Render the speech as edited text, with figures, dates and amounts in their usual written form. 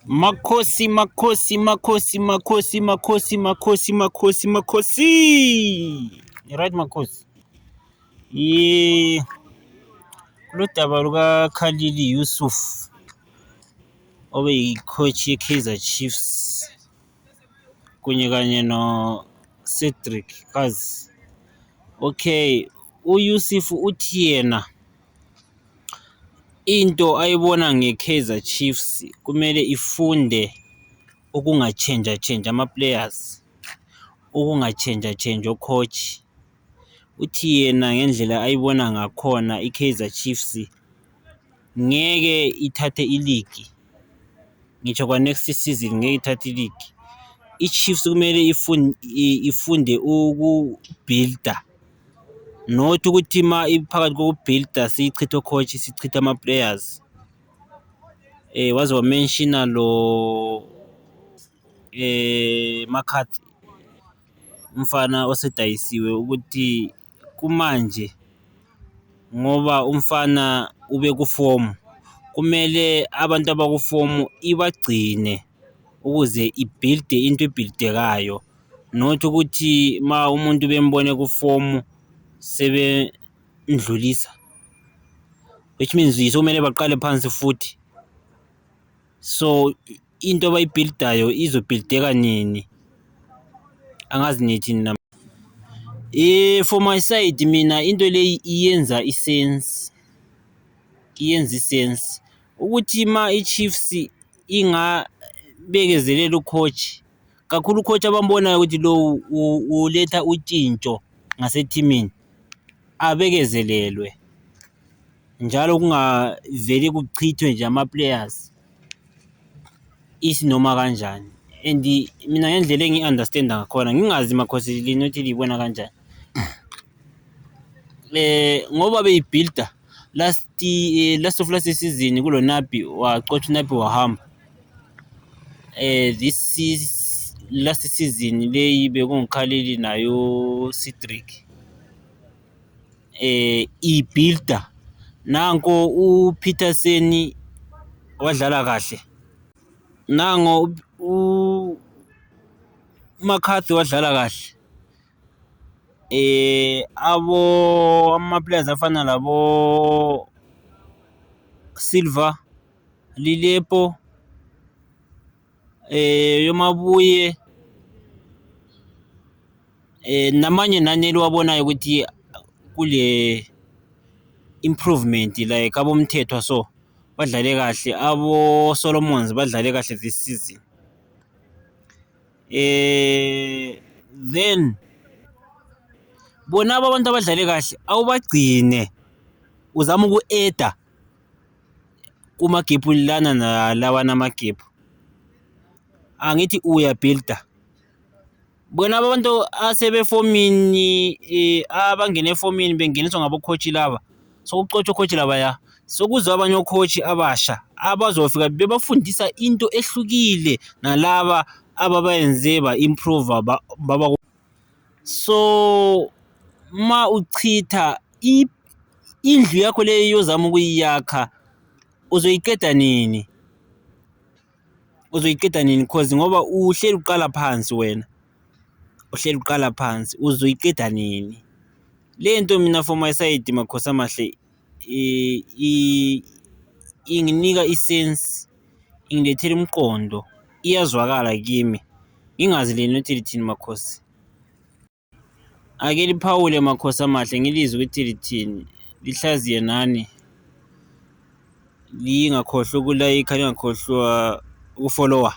Makhosi, makhosi, makhosi, makhosi, makhosi, makhosi, makhosi, makhosi. Right makhosi. Ye kulodaba luka Khalil Yusuf obeyi-coach ye-Kaizer Chiefs kunye kanye no-Cedric Kaze. Okay, uYusuf uthi yena into ayibona nge-Kaizer Chiefs kumele ifunde ukungatshentsha tshentsha ama-players, ukungatshentsha tshentshi o-coach. Uthi yena ngendlela ayibona ngakhona i-Kaizer Chiefs ngeke ithathe iligi, ngitsho kwa-next season ngeke ithathe iligi. I-Chiefs kumele ifunde uku-build-a, not ukuthi ma iphakathi koku-build-a siyichithe o-coach, sichithe ama-players. Waze wa-mention-a lo McCarthy, umfana osedayisiwe ukuthi kumanje ngoba umfana ube ku-form, kumele abantu abaku-form ibagcine ukuze i-build-e into e-build-ekayo, not ukuthi ma umuntu bembone ku-form sebemdlulisa, which means sokumele baqale phansi futhi. So into abayi-build-ayo izo-build-eka nini? Angazi nithini na. For my side mina into leyi iyenza i-sense, iyenza i-sense ukuthi ma i-Chiefs ingabekezelela u-coach, kakhulu u-coach abambonayo ukuthi lo uletha utshintsho ngasethimini, abekezelelwe njalo kungaveli kuchithwe nje ama-players isinoma kanjani. And mina ngendlela engiyi-understand-a ngakhona, ngingazi makhosi lina ukuthi liyibona kanjani, ngoba beyi-build-a last of last season kulo Nabi waxotshwa, uNabi wahamba. This is last season leyi bekunguKhalili nayo Cedric, i-build-a nanko uPeterson wadlala kahle, nango uMcCarthy wadlala kahle. Abo ama-players afana labo Silva, Lilepo, yomabuye, namanye nani eliwabonayo ukuthi kule improvement, like aboMthethwa, so badlale kahle, abo Solomons badlale kahle this season. Then bona aba abantu abadlale kahle awubagcine, uzama uku-add-a kuma-gap lana nalawana ama-gap, angithi uya-build-a. Bona abantu asebefomini, abangene efomini bengeniswa ngabo-coach laba, sokuxotshwa o-coach labaya, sokuza abanye o-coach abasha abazofika bebafundisa into ehlukile nalaba ababayenze ba-improve baba. So ma uchitha indlu yakho leyo yozama ukuyiyakha, uzoyiqeda nini? Uzoyiqeda nini? Cause ngoba uhleli uqala phansi wena, uhleli uqala phansi, uzoyiqeda nini le nto? Mina for my side, makhosi amahle, inginika i-sense, ingilethela umqondo, iyazwakala kimi. Ngingazi lina ukuthi lithini makhosi. Ake liphawule makhosi amahle, ngilizwe ukuthi lithini, lihlaziye nani, lingakhohlwa uku-like-a, lingakhohlwa uku-follow-a.